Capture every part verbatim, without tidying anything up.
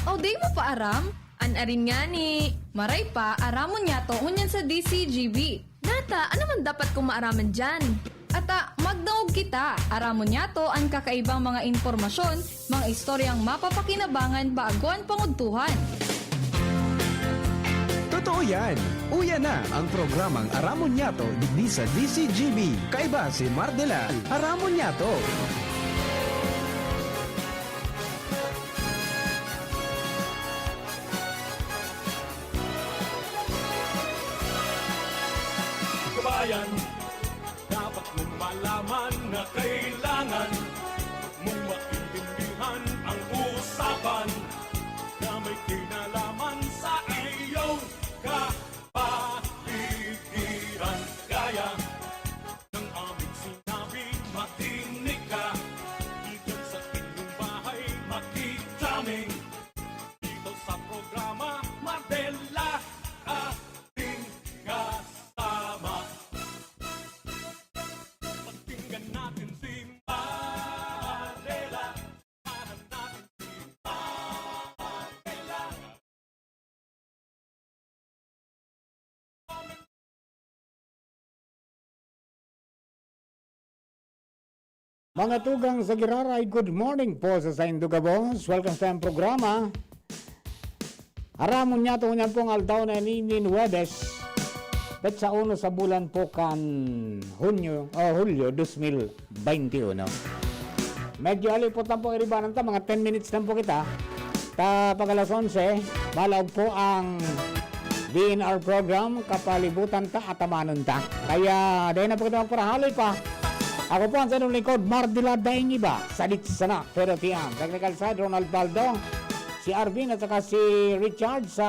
O di mo pa aram? An arin ngani, maray pa, aramon niyato ngunyan sa D C G B. Nata, ano man dapat kong maaraman diyan? Ata, magdangog kita. Aramon niyato an kakaibang mga impormasyon, mga istoryang mapapakinabangan bago an pangudtuhan. Totoo yan! Uya na ang programang Aramon Niyato digdi sa D C G B. Kaiba si Mardela. Aramon Niyato! Kabayan, dapat mong malaman na kailangan mong maintindihan ang usapan na may kinalaman sa iyong kapaligiran. Kaya ng aming sinabi, makinig ka. Diyan sa inyong bahay, makitaming. Dito sa programa, Mardela, ating kasama. Pakinggan natin si Mardela. Pakinggan natin si Mardela. Mga tugang sa Giraray, good morning po sa saindo gabos. Welcome sa programa. Aramon niyato ngunyan pong aldaw na ini nin Huwebes, petsa uno sa bulan po kan Hunyo, o Hulyo dos mil baynte uno. Medyo halipot lang po iribanan ta, mga ten minutes lang po kita. Ta pag alas onse, balaog po ang D N R program, kapalibutan ta, atamanon ta. Kaya, dahil na po kita magparahaloy pa. Ako po ang sa inyong lingkod, Mardila Daing Iba, sadit sana, pero tiyan. Technical side, Ronald Baldo. Si Arvin at saka si Richard sa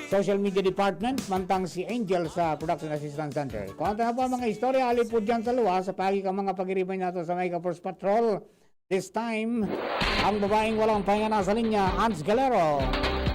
Social Media Department, mantang si Angel sa Production Assistance Center. Kung ano na po ang mga istorya, halipod dyan sa luwas, sa pagi ka mga pag-iriban nato sa Mega Force Patrol. This time, ang babaeng walang pahinga nasa linya, Ans Galero.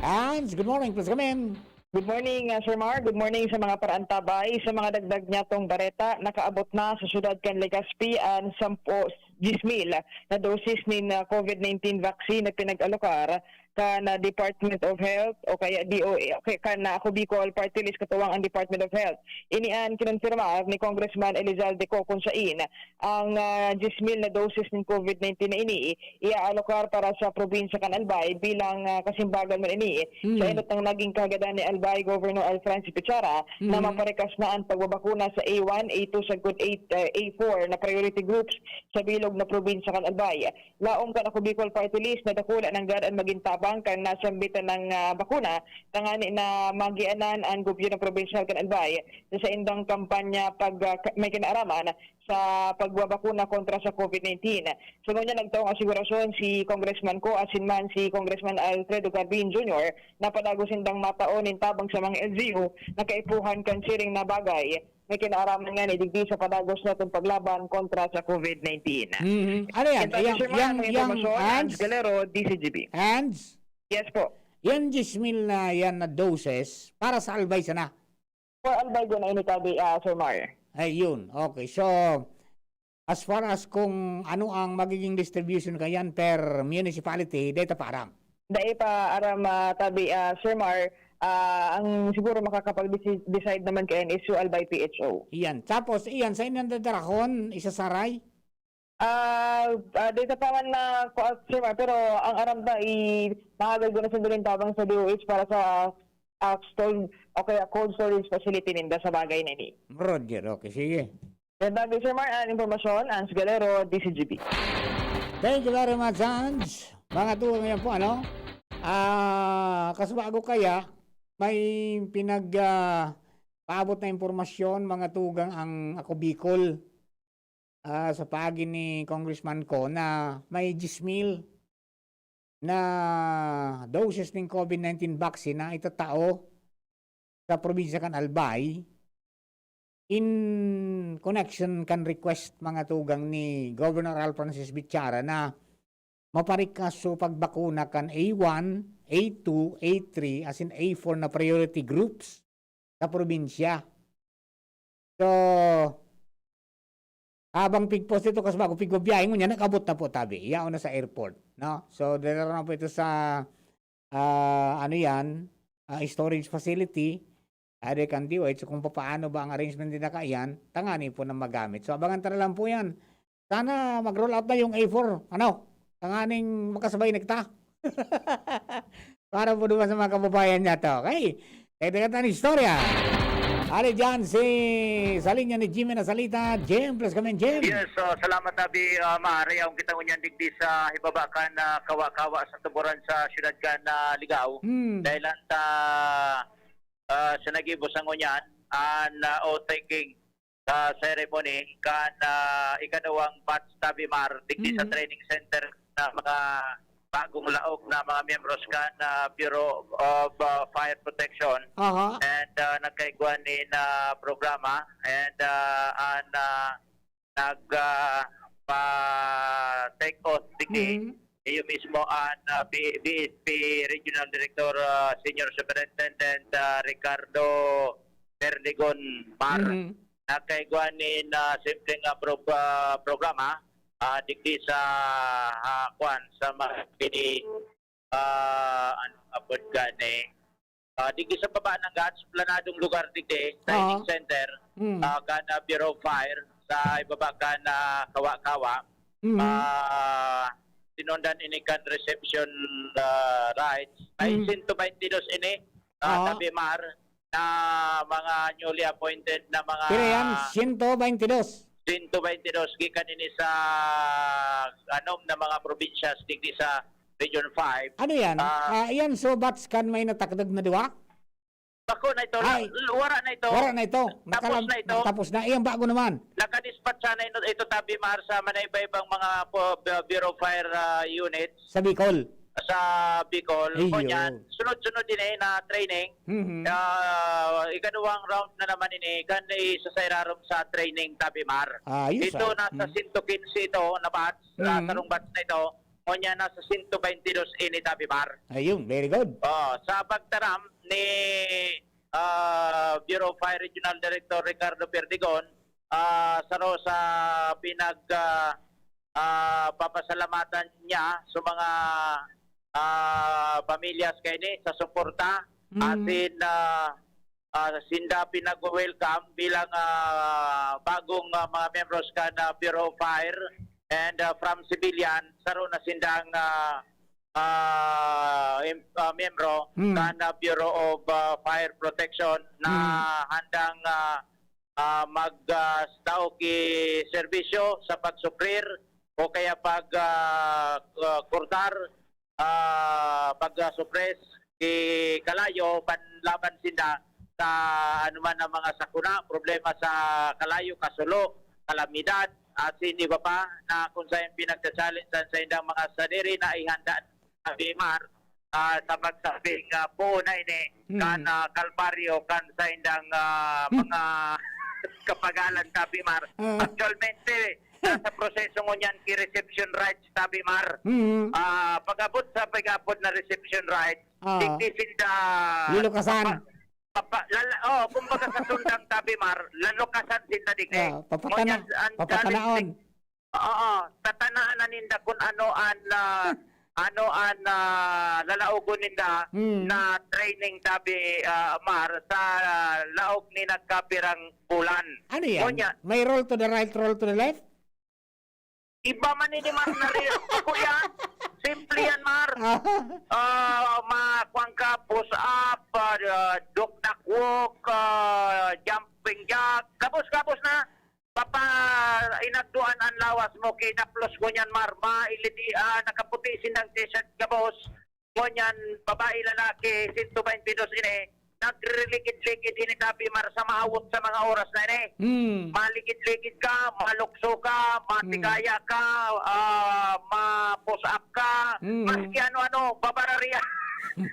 Ans, good morning, please come in. Good morning, uh, Sir Mar. Good morning sa mga paraantabay. Sa mga dagdag niya tong bareta, nakaabot na sa syudad kan Legazpi an sampo, diyes mil na dosis nin uh, COVID nineteen vaccine na pinag-alokar kan uh, Department of Health o kaya D O H, okay, kan uh, Ako Bicol Party List katuwang ang Department of Health. Ini an kinonfirmar ni Congressman Elizalde Co kung sain ang uh, diyes mil na dosis nin COVID nineteen na ini iaalokar para sa probinsya kan Albay bilang uh, kasimbagan man ini. Mm. Sa enot nang naging kahagadan ni Albay Governor Alfrancis Pichara mm. na maparikas na ang pagbabakuna sa A one, A two sagkod A, uh, A four na priority groups sa bilog na probinsya kan Albay. Laom kan Ako Bicol Party List na dakula nanggad an magin tabang kan nasambitan nang uh, bakuna tangani na magianan an gobyerno probinsyal kan Albay sa saindang kampanya pag uh, may kinaaraman sa pagbabakuna kontra sa COVID nineteen. Sa ngunyan nagtaong asigurasyon si Congressman Co asin man si Congressman Alfredo Garbin Junior na padagos sindang matao nin tabang sa mga L G U na kaipuhan kan siring na bagay may kinaaraman ngani digdi sa padagos natong paglaban kontra sa COVID nineteen. Mm-hmm. Ano yan? Yan, yan, yan, Hans? Galero, D C G B. Hans? Yes po. Yan diyes mil na yan na doses para sa Albay sana? For Albay na ini tabi, uh, Sir Mar. Ayun. Okay. So, as far as kung ano ang magiging distribution kayan per municipality, data pa aram? Dai pa aram uh, tabi, uh, Sir Mar, uh, ang siguro makakapag-decide naman kayan is yung Albay P H O. Iyan. Tapos, iyan, sa inyong dadarahon, isasaray? Ah, uh, data pa man na, Sir Mar, pero ang aram ba, i mahagad ko na sa tabang sa D O H para sa uh, store o kaya cold storage facility ninda sa bagay na ini. Roger, okay. Sige. Yan bagay, Sir Mar, ang impormasyon, Ans Galero, D C G B. Thank you very much, Ans. Mga tuwa ngayon po, ano? Ah, uh, kasubago kaya, may pinag uh, paabot na impormasyon, mga tugang ang Ako Bicol, uh, sa paagi ni Congressman Co na may diyes mil na doses nin COVID nineteen vaccine na itatao sa probinsya kan Albay in connection kan request, mga tugang, ni Governor Al Francis Bichara na maparikas so pagbakuna kan A one, A two, A three asin A four na priority groups sa probinsya. So, Habang pigpost ito, kas bago pigbabiyahe, ngunyan, nag-abot na po tabi. Yaon na sa airport, no? So, dinara na po ito sa, ah, ano yan, ah, storage facility. Ade kan D O H, kung papaano ba ang arrangement nila kaiyan, tanganing po na magamit. So, abangan ta na lang po yan. Sana mag-roll out na yung A four, ano, tanganing makasabay na kita. Para po naman sa mga kababayan niya to. Okay? Kaya tayo istorya. Ali dyan si sa linya ni Jimmy na salita. Jim, please come in, Jim. Yes, so salamat tabi uh, maaari akong kita ngunyan digdi sa hibaba kan uh, kawa-kawa sa tuburan sa syudad kan uh, Ligao. Hmm. Dahil ang ta uh, sa nagibo sa ngunyan, ang uh, oath-taking uh, ceremony kan uh, ikadawang batch tabi mar digdi sa Mhm. training center na mga bagong laog na mga miyembros kan uh, Bureau of uh, Fire Protection Aha. and uh, nagkaigwa nin uh, programa and uh, an uh, nag uh, pa take oath digdi Mhm. iyo mismo an uh, B- B S P Regional Director uh, Senior Superintendent uh, Ricardo Perdigon Mar Mhm. nagkaigwa nin uh, simpleng uh, pro- uh, programa uh, digdi sa uh, kwan sa mga pini uh, ano apod gani uh, digdi sa baba ng Gats, planadong lugar digdi, training Oo. center, Mm. uh, kan uh, Bureau of Fire sa ibaba kan uh, Kawa-Kawa. Mhm. Ah, sinundan ini kan reception uh, rites. Ay Mm. sento baynte dos ini uh, Oo. tabi mar na mga newly appointed na mga Pira yan? Sento baynte dos. sento baynte dos gikan ini sa anom na mga probinsya digdi sa Region five. Ano yan? Ah. Ah, yan, so batch kan may natakdag na duwa? Bako na ito. Ay. L- Wara na ito. Wara na ito. Tapos na ito. Tapos na. Iyang bago naman. Nakadispatch na ito, ito tabi mar sa manaiba-ibang mga po, Bureau of Fire ah, units Sa Bicol. sa Bicol. Ayun. Kunyan, sunod-sunod din eh na training. Mhm. Ah, ikaduhang round na naman ini kan isa sa irarom sa training tabi mar. Ayos, Ito ah. nasa Mm. sento kinse ito na batch, ah, Mm. sarong batch na ito. Ngunyan nasa sento baynte dos ini tabi mar. Ayun, very good. Oh, sa pagtaram ni ah, Bureau of Fire Regional Director Ricardo Perdigon, ah, saro sa pinag ah, ah, papasalamatan niya sa mga ah, pamilyas kaini sa suporta Mm. asin ah, ah, sinda pinag-welcome bilang ah, bagong ah, mga membros kan ah, Bureau of Fire and ah, from civilian saro na sindang ah, ah, em- ah, miyembro Mm. kan ah, Bureau of ah, Fire Protection na Mm. handang ah, ah, mag ah, tao ki serbisyo sa pagsuprir o kaya pag ah, ah, kurtar ah, pag ah, suppress ki kalayo panlaban sinda sa anuman na mga sakuna, problema sa kalayo, kasulo, kalamidad, asin iba pa na kung saen pinagsasalin sa saindang mga sadiri na ihanda sa Bimar ah, sa pagsabing ah, puo na ini Hmm. kan ah, kalbaryo kan saindang ah, mga kapagalan sa Bimar. Ah. Actualmente, nasa proseso ngunyan ki reception rites sa Bimar. Mhm. Ah, pag-abot sa pag-abot na reception rites, Ah. digdi sinda Lilukasan. papa, papa, lala, oh, kumbaga sa sundang tabi mar, lalukasan sinda digdi. Ah, papatana, Ngunyan, ang papatanaon. challenge, oo, tatanaan na ninda kung ano ang ah, ano ang ah, lalaogon ninda Hmm. na training tabi ah, mar sa ah, laog ni nagkapirang bulan. Ano yan? Ngunyan, May roll to the right, roll to the left? Iba man ini mar na rin. Ako yan. Simple yan, mar. Ah, ma, kuwan ka, push up, ah, duck duck walk, ah, jumping jack. Gabos, gabos na. Papa, inagduan ang lawas mo, kinaplos ko niyan, mar. Ma, iliti, ah, nakaputi sindang t-shirt, gabos. Ngunyan, babae, lalaki, sento baynte dos ini, nagriligid-ligid ini, tabi mar, sa maawot sa mga oras na ini. Hmm. Maligid-ligid ka, malukso ka, matigaya ka, ah, ma-push up ka, Mm. maski ano-ano, babararian.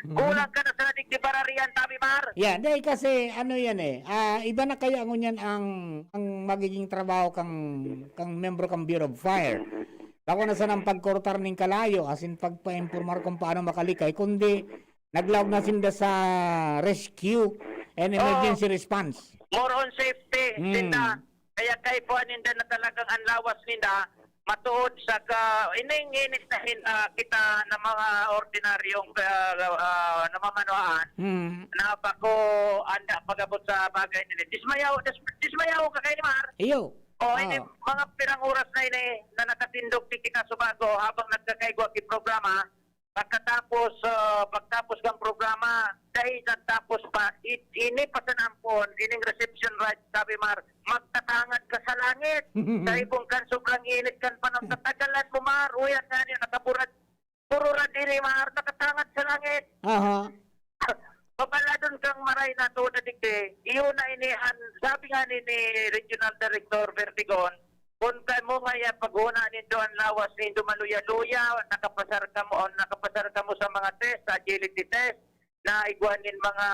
Kulang ka na sa nadigdi bararian, tabi mar. Yeah, dahil kasi ano yan eh, ah, iba na kaya ngunyan ang ang magiging trabaho kang kang membro kang Bureau of Fire. Bako na sanang pagkortar ning kalayo, asin pagpainformar kung paano makalikay, kundi naglaog na sinda sa rescue and emergency response. More on safety, Mm. sinda. Kaya kaipuhan ninda na talagang ang lawas ninda matuod sa ka-, ining init na hin-, ah, kita na mga ordinaryong, ah, ah, namamanuhaan, Mm. na bako anda pag-abot sa bagay nila. Dismayaw, dis-, dismayaw ka kay Mar. Iyo. O, ini Oo. mga pirang oras na ini na nakatindog di kita subago habang nagkakaigwa ki programa. Pagkatapos, ah, pagtapos ng programa, dahil nagtapos pa, it-, ini pa sa nampon, ining reception rites, sabi Mar, magtatangad ka sa langit. Sa ibong kan sobrang init kan panahon, tatagalan mo, Mar. Uyan nga niya, nakaburad, bururad ini, Mar, nakatangad sa langit. Aha. Pabaladon kang maray na to na digdi. Iyo na ini, an, sabi nga ni, ni Regional Director Vertigon, kun kamo nga yan, paghuna nindo an lawas nindo maluya-luya, nakapasar kamo, o nakapasar kamo sa mga test, sa agility test, na igwa nin mga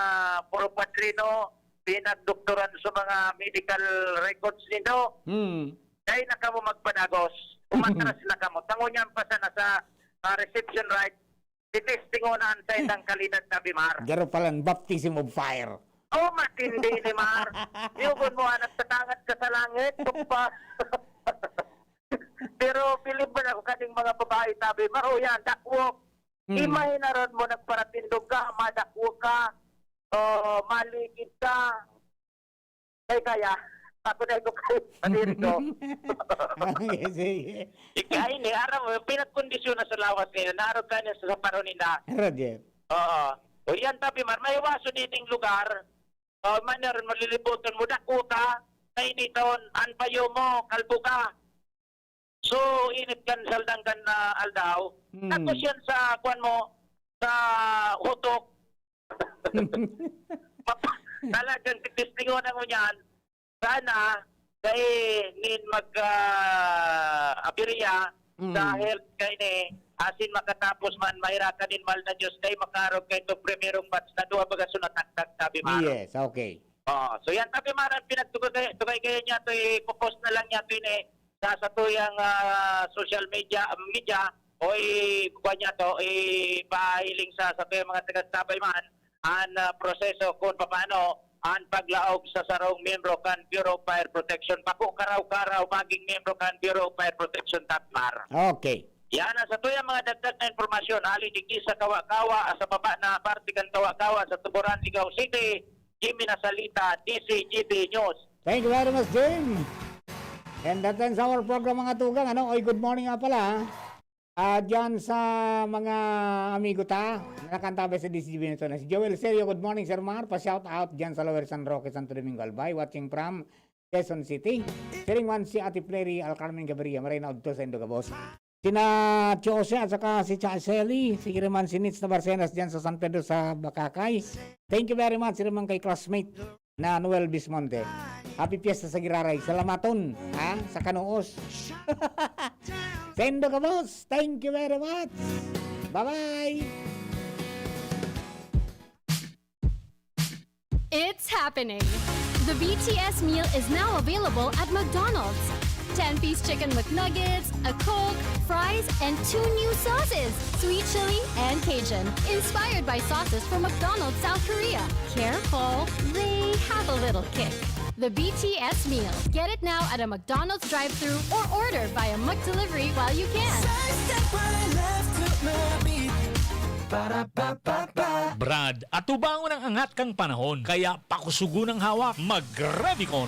puro padrino, pinagdoktoran sa mga medical records nindo. Hmm. Dai na kamo magpadagos. Umatras na kamo. Tango niyan pa sana sa, ah, reception right. Titestingonan sa indang kalidad na bimar. Garo palan, baptism of fire. Oh, matindi ni Mar. Yugon mo, anak, tatangad ka sa langit. Pagpa-, Pero bilib man ako kaning mga babae, sabi, "Maro yan, dakwok." Hmm. Imahinaran mo, nagparatindog ka, madakwo ka, o maligid ka. Ay, kaya, ako na ito kay Padre ko. Sige, sige. Ika ini, aram mo, pinagkondisyon na sa lawas ngayon, naarog ka niya sa panahon nila. Roger. Oo. O yan, tabi mar, may waso dito yung lugar. O, man, malilibutan mo, dakwok ka, kainiton, an payo mo, kalbo ka. So, init kan saldang kan, ah, aldaw. Hmm. Tapos yan sa, kuwan mo, sa hutok. Mapa-, talagang titistingon ang unyan. Sana, kay nin mag, ah, abirya sa Mm. health kay ni, asin makatapos man, mahirakan nin mahal na Diyos, kay makarog kay itong primerong batch na duha baga so nataktak, tabi mar. Yes, okay. Oo. So yan, tabi mar, ang pinagtugay, tugay kayo niya, to, i-post na lang niya, to, ini, sa satuyang, ah, social media, media, o i-, kuha niya to, ipahiling sa satuyang mga taga-Tabay man, an, ah, proseso kung paano an paglaog sa sarong miyembro kan Bureau of Fire Protection. Bako karaw-karaw maging miyembro kan Bureau of Fire Protection, tabi mar. Okay. Yan ang satuyang mga dagdag na impormasyon. Hali digdi sa Kawa-Kawa, sa baba na parte kan Kawa-Kawa, sa Tuburan, Ligao City, Jimmy Nasalita, D C G B News. Thank you very much, Jim. And that ends our program, mga tugang. Ano? Oy, good morning nga pala, ha? Ah, dyan sa mga amigo ta, na nakantabay sa D C G B nito na si Joel Serio. Good morning, Sir Mar. Pa-shout out dyan sa Lower San Roque, Santo Domingo, Albay. Watching from Quezon City. Siring man si Ate Flery Alcarmen Gaviria, maray na udto sa Indogabos. Sina Jose at saka si Cha Selly, sige naman si Nits na Barcenas dyan sa San Pedro sa Bacacay. Thank you very much, siring man kay classmate na Noel Bismonte. Happy Fiesta sa Giraray. Salamaton, ha? Sa Kanoos. Sendo ka, boss. Thank you very much. Bye-bye. It's happening. The B T S meal is now available at McDonald's. Ten-piece chicken McNuggets, a Coke, fries, and two new sauces, sweet chili and Cajun, inspired by sauces from McDonald's South Korea. Careful, they have a little kick. The B T S meal. Get it now at a McDonald's drive-thru or order via McDelivery while you can. Sa Stepwell left to my beat. Para pa pa pa. Brad, atubangon ang angat kang panahon, kaya pakusugon ang hawak. Mag-Revicon